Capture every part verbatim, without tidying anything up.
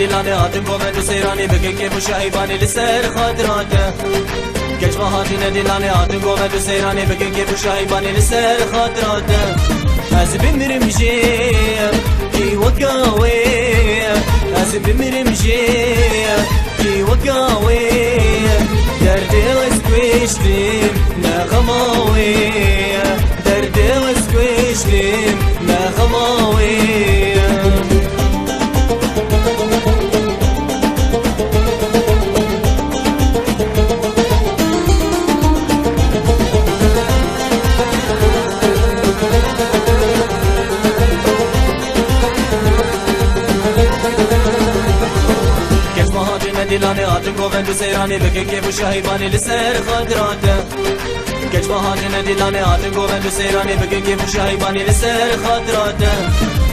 Dîlanê hatin govend û seyranê, bikin kêf û şahîbanê li ser xatira te. Keç me hatine dîlanê, hatin govend û seyranê, bikin kêf û şahîbanê li ser xatira te. Ez bimirim jê, kî weka wê? Ez bimirim jê, kî weka wê? Derdê ez kuştim, ne xema wê. Derdê ez kuştim, ne xema wê. Keç me hatine dîlanê, hatin govend û seyranê, bikin kêf û şahîbanê li ser xatira te. Keç me hatine dîlanê, hatin govend û seyranê, bikin kêf û şahîbanê li ser xatira te.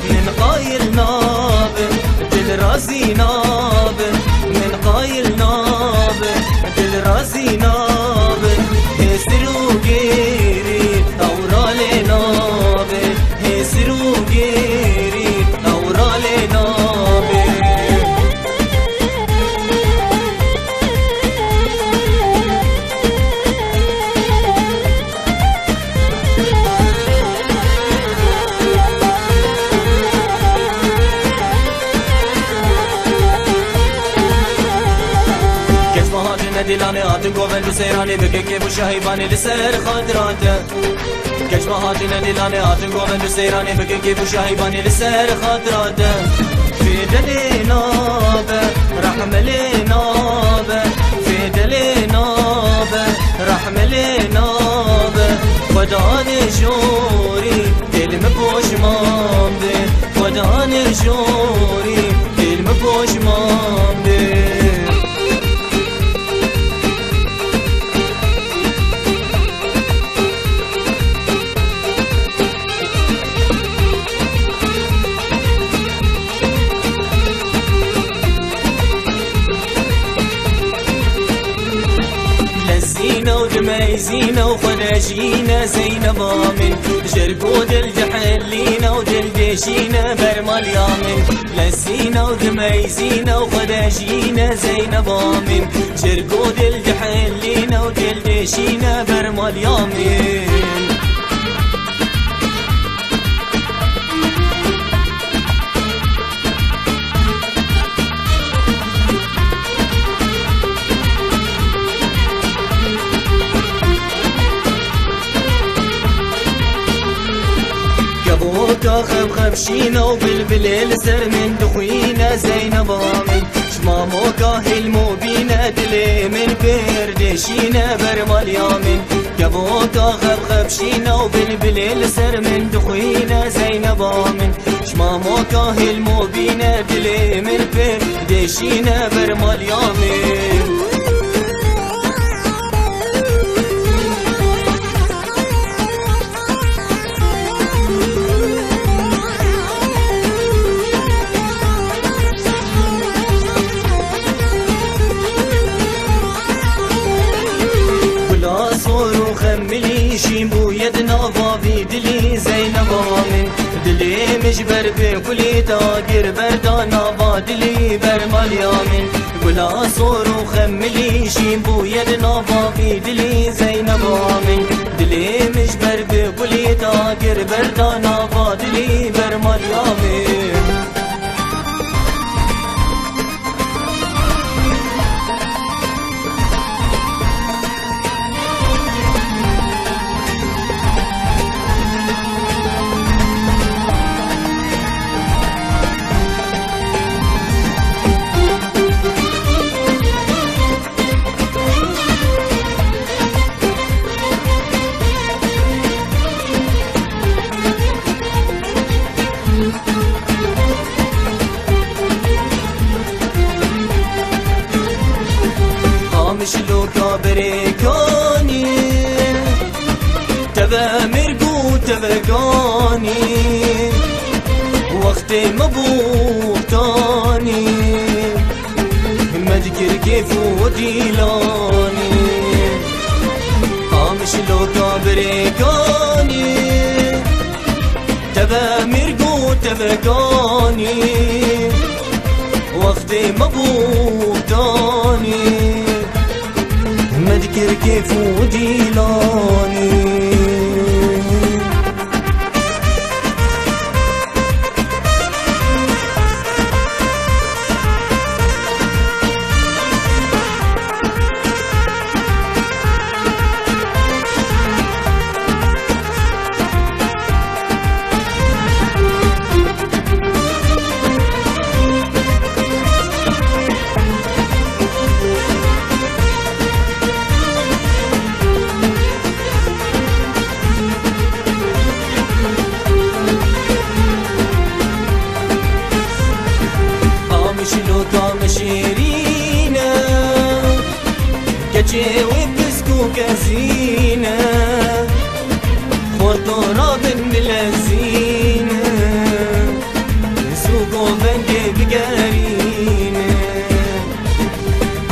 Min qayil nabe, dil razî nabe. Min qayil nabe, dil razî nabe. Hêsir û gêrî ewra lê nabe. Hêsir û gêrî ewra lê nabe. Keç me hatine dîlanê, hatin govend û seyranê, bikin kêf û şahîbanê li ser xatira te. Keç me hatine dîlanê, hatin govend û seyranê, bikin kêf û şahîbanê li ser xatira te. Fêde lê nabe, rehme lê nabe. Fêde lê nabe, rehme lê nabe. Xwedanê jorî, dil min poşman be. Xwedanê jorî, dil min poşman be. Lezîne û dimeyzîne û xwe dejîne Zeyneba min. Ji ber ku dil dihilîne û dil dêşîne ber maliya min. Lezîne û dimeyzîne û xwe dejîne Zeyneba min. Ji ber ku dil dihilîne û dil dêşîne ber maliya min. Kevoka xev xev şîne û bilbilê li ser min dixwîne Zeyneba min. Ji mamoka hêlmo bîne dilê min pir dêşîne ber maliya min. Kevoka xev xev şîne û bilbilê li ser min dixwîne Zeyneba min. Ji mamoka hêlmo bîne dilê min pê dêşîne ber maliya min. Gula sor û xemilî şîn bûye di nava vî dilî Zeyneba min. Dilê min ji ber bi kulî dagir berda nava dilî ber maliya min. Gula sor û xemilî şîn bûye di nava vî dilî Zeyneba min. Dilê min ji ber bi kulî dagir berda nava dilî ber maliya min. Qamişloka berê kanî, teve mirg û teve ganî, wextê me bû tanî, me dikir kêf û dîlanî. Qamişloka berê kanî, teve mirg û teve ganî, Heftê me bû danî, me dikir kêf û dîlanî. Qamişlo ka me şêrîn e, keçê wê pisk û kezîn e, xortora bin bilezîn e, zû govendê bigerîn e.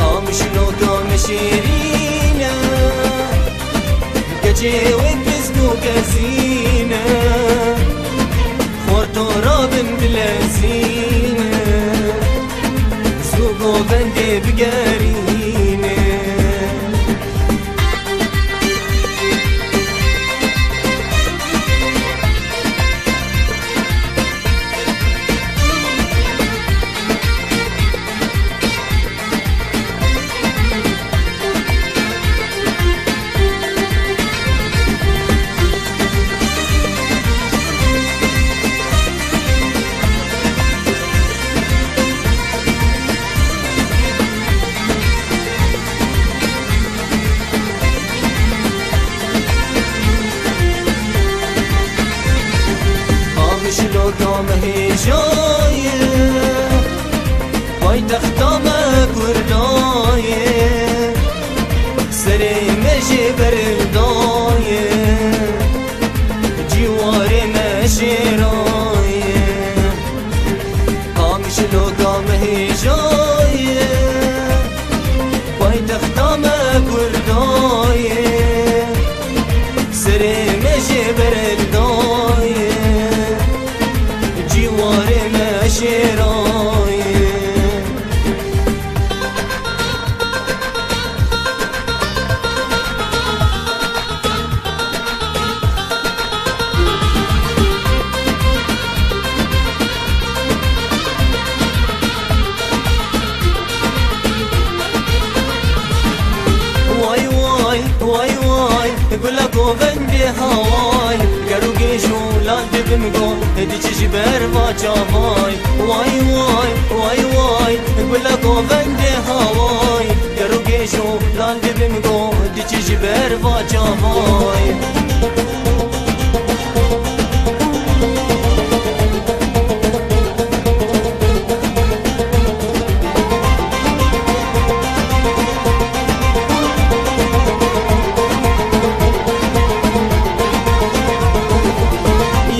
Qamişlo ka me şêrîn e, keçê wê pisk û kezîn e, xortora bin bilezîn e, zû govendê bigerîn e. Qamişlo ka me hêja ye, paytexta me Kurda ye, serê me jê berda ye, cîwarê me şêra ye. Qamişlo ka me hêja ye, paytexta me Kurda ye, serê me jê berda ye, cîwarê me şêra ye. Way way, way way, gula govendê haway, ger û gêj û lal dibim go, diçî ji ber va çavay. Way way, way way, gula govendê haway, ger û gêj û lal dibim go, diçî ji ber va çavay.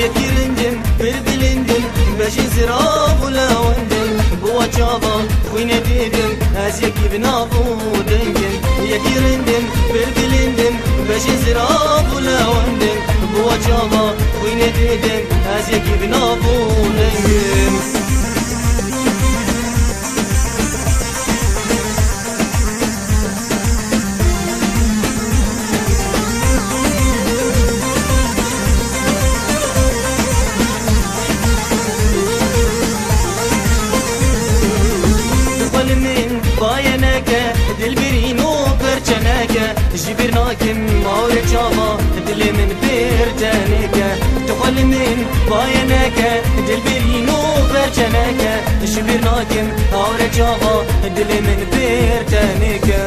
Yekî rindim, pir bilind im, bejî zirav û lewend im. Bi wa çava xwînê didim, ez yekî bi nav û deng im. Yekî rindim, pir bilind im, bejî zirav û lewend im. Bi wa çava xwînê didim, ez yekî bi nav û deng im. Xwe li min baye neke, dilbirîn û perçe neke, ji bîr nakim awre çava, dilê min pêr tenêke. Tu xwe li min baye neke, dilbirîn û perçe neke, ji bîr nakim awre çava, dilê min pêr tenêke.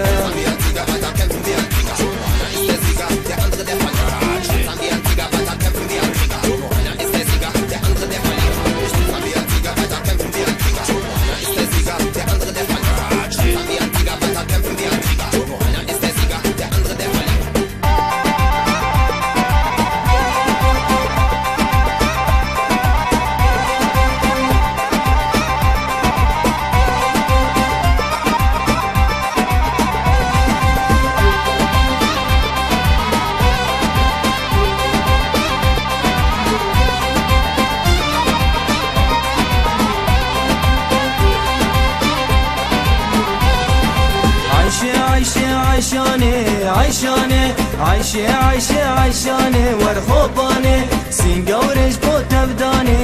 Eyşanê, Eyşanê, Eyşê, Eyşê, Eyşanê, wer xopane, sîngew rêj bo tevdanê,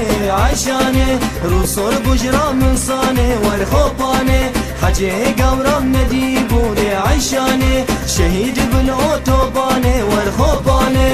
Eyşanê, rûsor bujra min sanê, wer xopane, Hecê gewra me dî bûrê, Eyşanê, şehîd bil otobanê, wer xopane.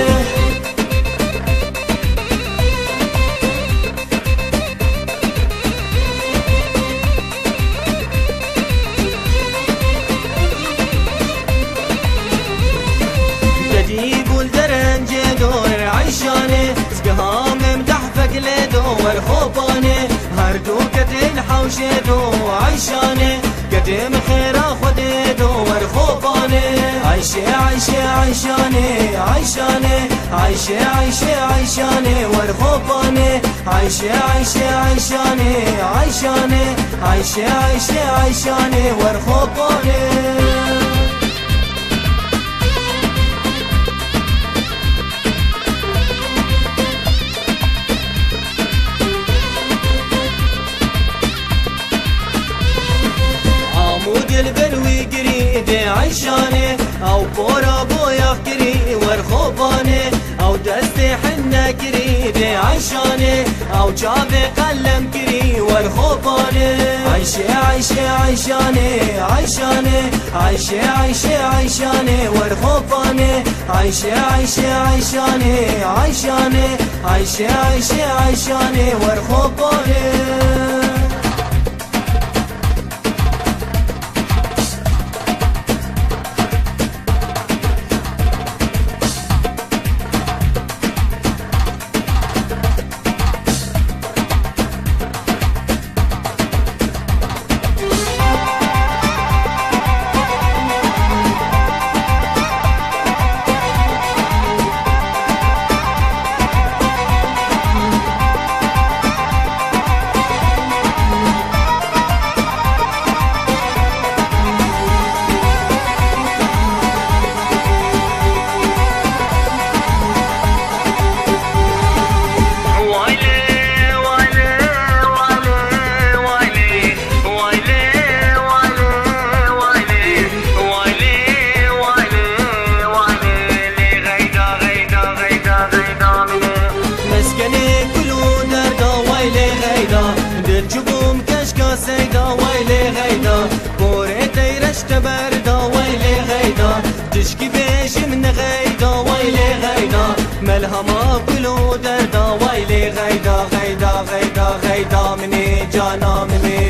Dedî bûl derencê dor Eyşanê, zgeha mem dehfek lê do wer xopane, her du ketên hewşê do Eyşanê, ketê min xêra Xwedê do wer xopane. Eyşê, Eyşê, Eyşanê, Eyşanê, Eyşê, Eyşê, Eyşanê, wer xopane. Eyşê, Eyşê, Eyşanê, Eyşanê, Eyşê, Eyşê, Eyşanê, wer xopane. Amû dilber wî girî dê Eyşanê, ew pora boyax kirî wer xopane, ew destê hinde kirî dê Eyşanê, ew çavê qelem kirî wer xopane. Eyşê, Eyşê, Eyşanê, Eyşanê, Eyşê, Eyşê, Eyşanê, wer xopane. Eyşê, Eyşê, Eyşanê, Eyşanê, Eyşê, Eyşê, Eyşanê, wer xopane. Meskenê kul û derda way lê xeyda, dil çibûm keşka seyda way lê xeyda, porê teyreş teberda way lê xeyda, tişkî bêjim ne xeyda way lê xeyda, melhama kul û derda way lê xeyda, xeyda, xeyda, xeyda minê, cana minê.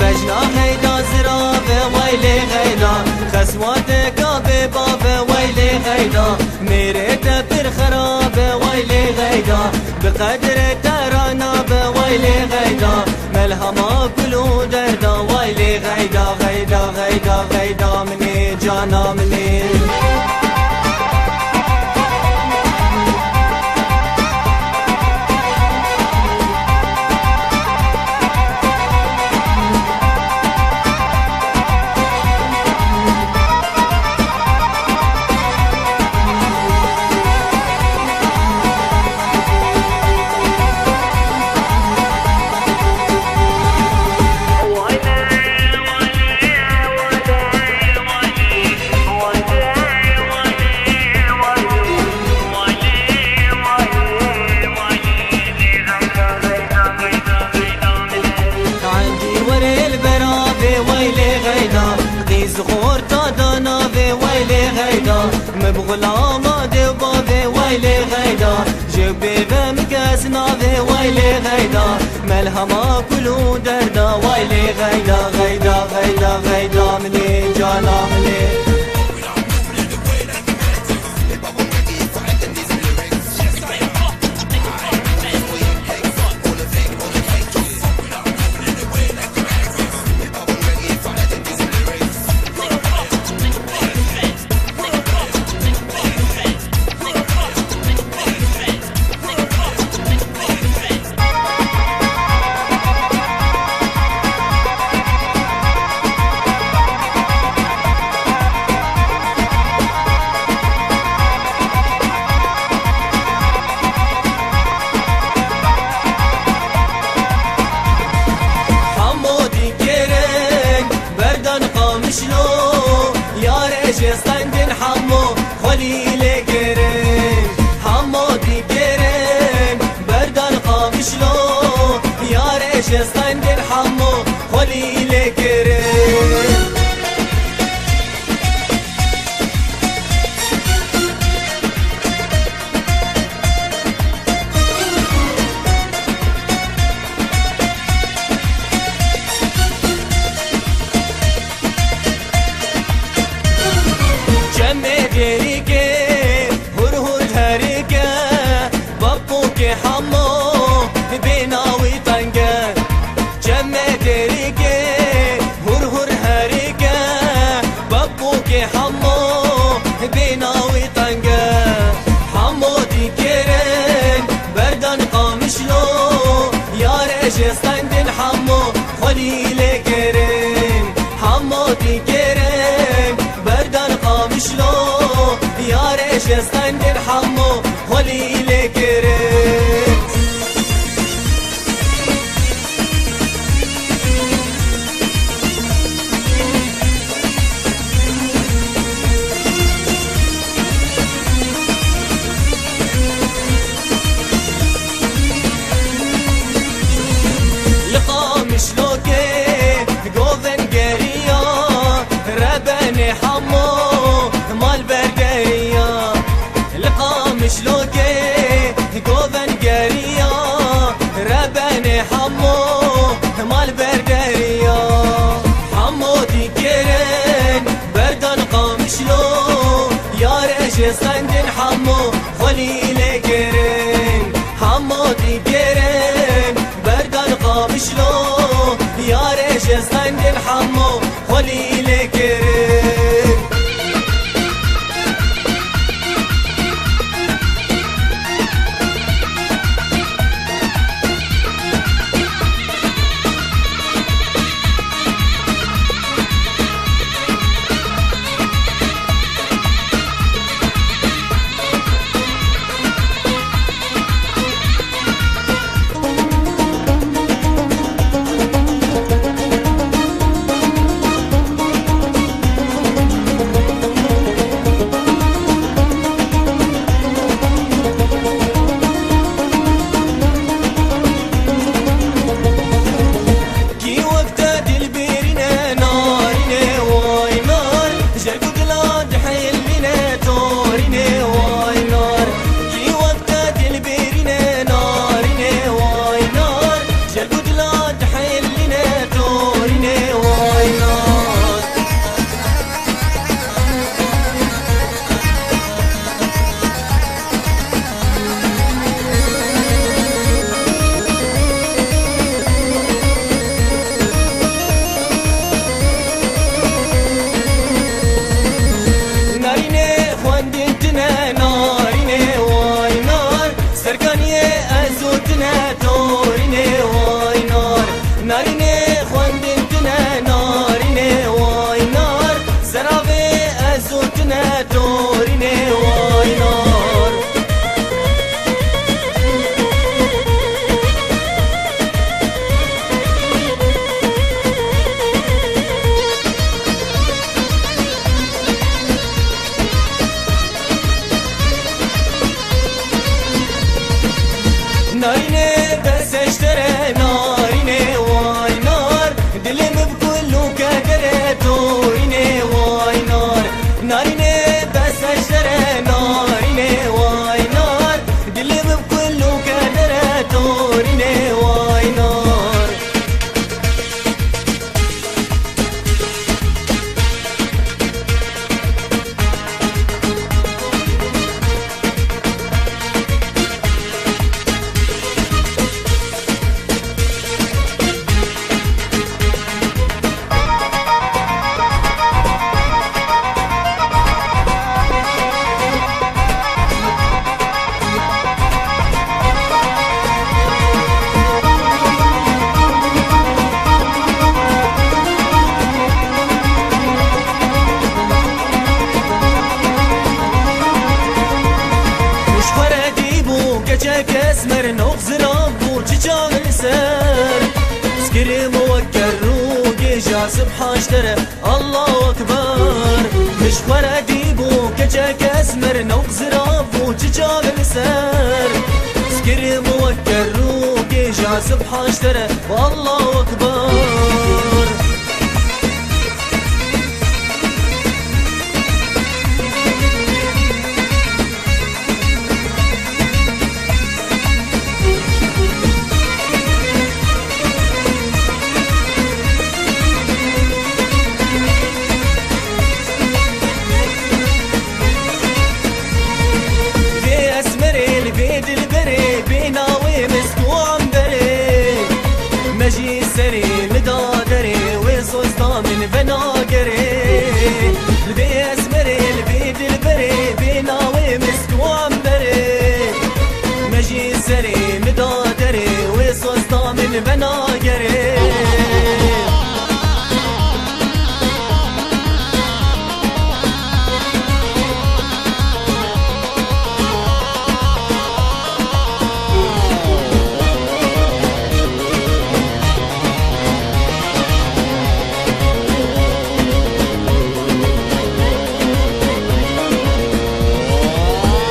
Bejna xeyda zirave way lê xeyda, xeswateka bê bave way lê xeyda, mêrê te pir xerabe way lê xeyda, bi qedrê te ranabe way lê xeyda, melhema kul û derda way lê xeyda, xeyda, xeyda, xeyda minê, cana minê. Endî were li beravê way lê xeyda, qîz xorta da navê way lê xeyda, min bi xulama dê bavê way lê xeyda, ji bê ve min kes navê way lê xeyda, melhema kul û derda way lê xeyda, xeyda, xeyda, xeyda minê, cana minê. Ji stendên hemû xwelî lê kirin. Çemê dêrîkê hur hur herike, bapûkê hemû bêna wî teng e. Çemê dêrîkê hur hur herike, bapûkê hemû bêna wî teng e. Hemû dî kirin berdan Qamişlo, yarê ji stendên hemû xwelî lê kirin. Hemû dî kirin berdan Qamişlo, yarê ji stendên hemû xwelî lê kirin. Li Qamişlokê govên geriya, rebenê hemû malber geriya. Li Qamişlokê govên geriya, rebenê hemû malber geriya. Hemû dî kirin berdan Qamişlo, yarê ji stendên hemû xwelî lê kirin. Hemû dî kirin berdan Qamişlo, yarê ji stendên hemû xwelî lê kirin. Kî wek te dilbêrîne narîne way nar, jer ku dila dihêlîne torîne way nar. Kî wek te dilbêrîne narîne way nar, jer ku dila dihêlîne torîne way nar. Narînê xwendin tine, narînê way nar, serkaniyê ez û tine, torînê way nar. Narînê xwendin tine, narînê way nar, seravê ez û tine, torînê way nar. Narînê bes eştere, narînê way nar, dilê min bi kul û kedere, torînê way nar. Narînê bes eştere, narînê way nar, dilê min bi kul û kedere, torînê way nar. Ji xwe re dîbû keçek esmer, nox zirav bû çiçax li ser. Skirim wek kerr û gêja sibha ji te re, Allahu Ekber. Ji xwe re dîbû keçek esmer, nox zirav bû çiçax li ser. Skirim wek kerr û gêja Subhan ji te re, Allahu Ekber. Vê esmerê, li vê dilberê, bê navê Misk û Amberê. Me jî serê min da derê, wê sosta min venagerê. Li vê esmerê, li vê dilberê, bê navê Misk û Amberê. Me jî serê min da derê, wê sosta min venagerê.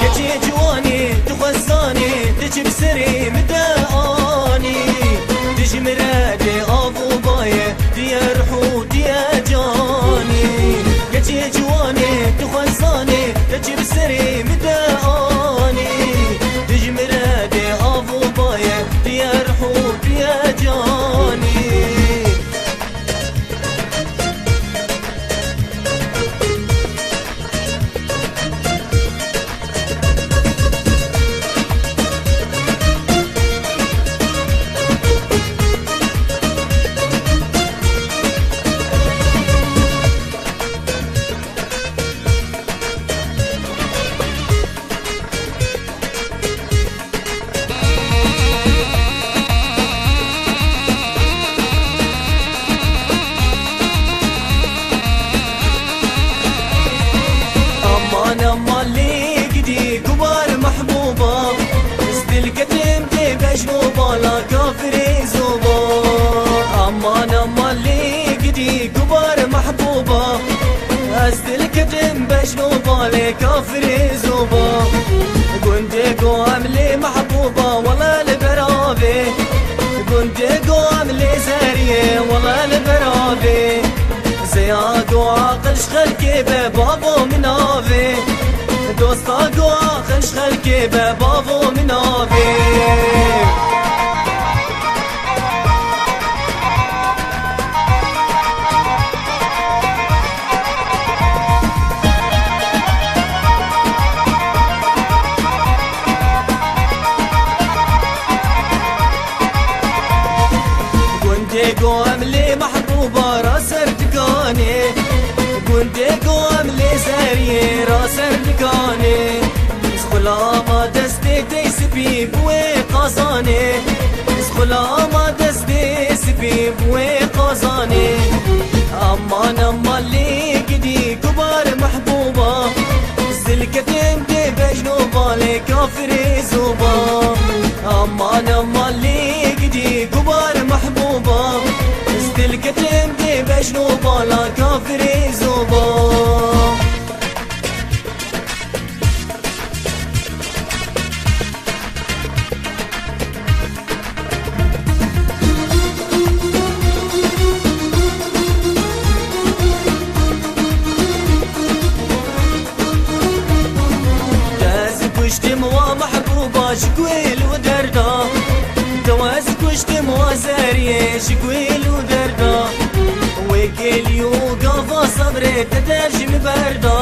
Keçê ciwanê, tu xwe zanê, tu çi bi serê min de anî. Tu ji min re dê av û bayê, tu ye ruh û tu ye canî. Keçê ciwanê, tu xwe zanê, tu çi bi serê min de anî. Tu ji min re dê av û bayê, tu ye ruh û tu ye canî. Aman aman lê gidî gubar mehbûba, ez dilketim tê bejno bala kafirê zoba. Aman aman lê gidî gubar mehbûba, ez dilketim bejno balê kafirê zoba. Gundê go em lê mehbûba, wele li beravê. Gundê go em lê zeriyê, wele li beravê. Zeya go aqil ji xelkê be, bavo min avê. Dosta go aqil ji xelkê be, bavo min avê. Gundê go em lê mehbûba ra ser dikanê. Gundê go em lê zeriyê ra ser dikanê. Xulama destê tey spî bi wê qazanê. Xulama destê spî bi wê qazanê. Aman aman lê gidî gubar mehbûba. Zilketim dê bejno balê kafirê zoba. Aman aman lê gidî gubar mehbûba. Zilketim dê bejno bala kafirê zoba. Ez kuştim wa mehbûba ji ku êl û derda. Dew ez kuştim wa zeriyê ji ku êl û derda. Wê kêlî û gava sebrê te dev ji min berda.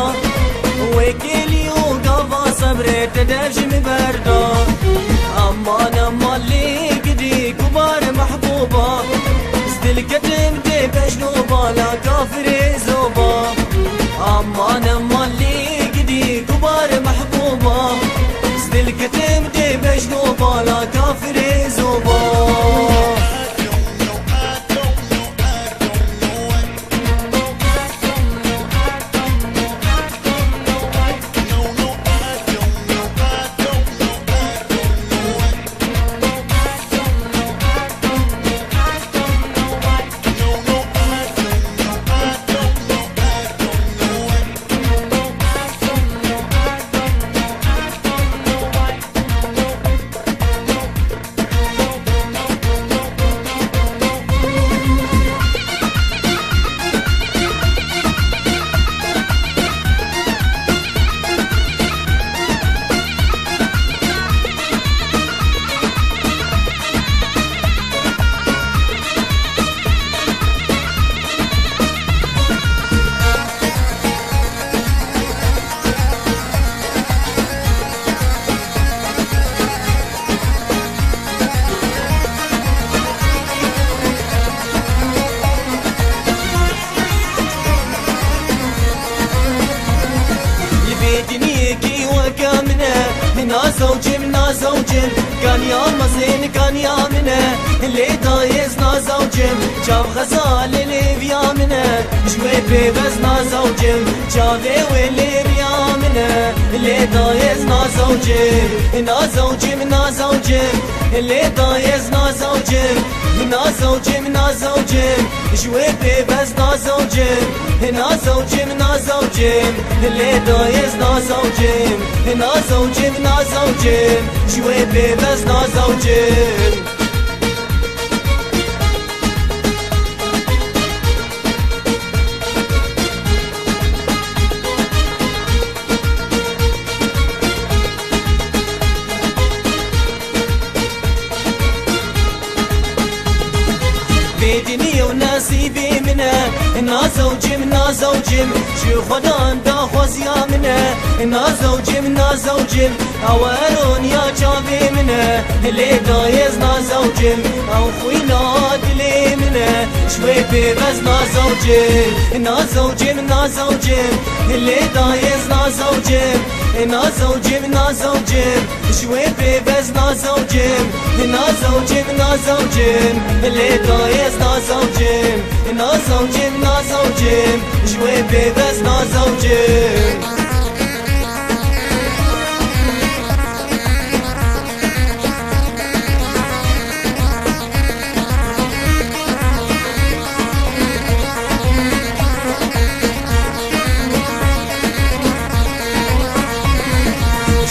Wê kêlî û gava sebrê te dev ji min berda. Aman aman lê gidî gubar mehbûba. Zilketim dê bejno bala kafirê zoba. Aman aman lê gidî gubar mehbûba. Zilketim dê bejno bala kafirê zoba. Diniyekî weke min e, nazewcim, nazewcim, kaniya mezin kaniya min e, lê dayê ez nazewcim, çav xeza lê lêviya min e, ji wê pê bes nazewcim, çavê wê lêviya min e, lê dayê ez nazewcim, nazewcim, nazewcim, lê dayê ez nazewcim, nazewcim, nazewcim, ji wê pê bes nazewcim, nazewcim, nazewcim, lê dayê ez nazewcim, nazewcim, nazewcim, ji wê pê bes nazewcim. Vê diniyê û nesîbê min e, nazewcim, nazewcim, ji Xwedan daxwaziya min e, nazewcim, nazewcim, ew e roniya çavê min e, lê dayê ez nazewcim, ew xwîna dilê min e, ji wê pê bes nazewcim, nazewcim, nazewcim, lê dayê ez nazewcim, nazewcim, nazewcim, ji wê pê bes nazewcim, nazewcim, nazewcim, lê dayê ez nazewcim, nazewcim, nazewcim, ji wê pê bes nazewcim.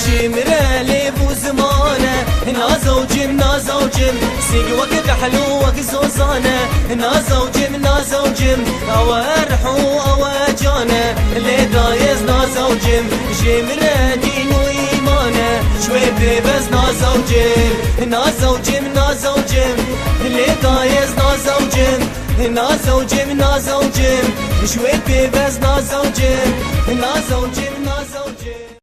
Ji min re lê bû zimane, nazewcim, nazewcim, sîg wek dehl û wek zozane, nazewcim, nazewcim, ew e rih û ew e can e, lê dayê ez nazewcim, ji min re dîn û îman e, ji wê pê bes nazewcim, nazewcim, nazewcim, lê dayê ez nazewcim, nazewcim, nazewcim, ji wê pê bes nazewcim, nazewcim, nazewcim.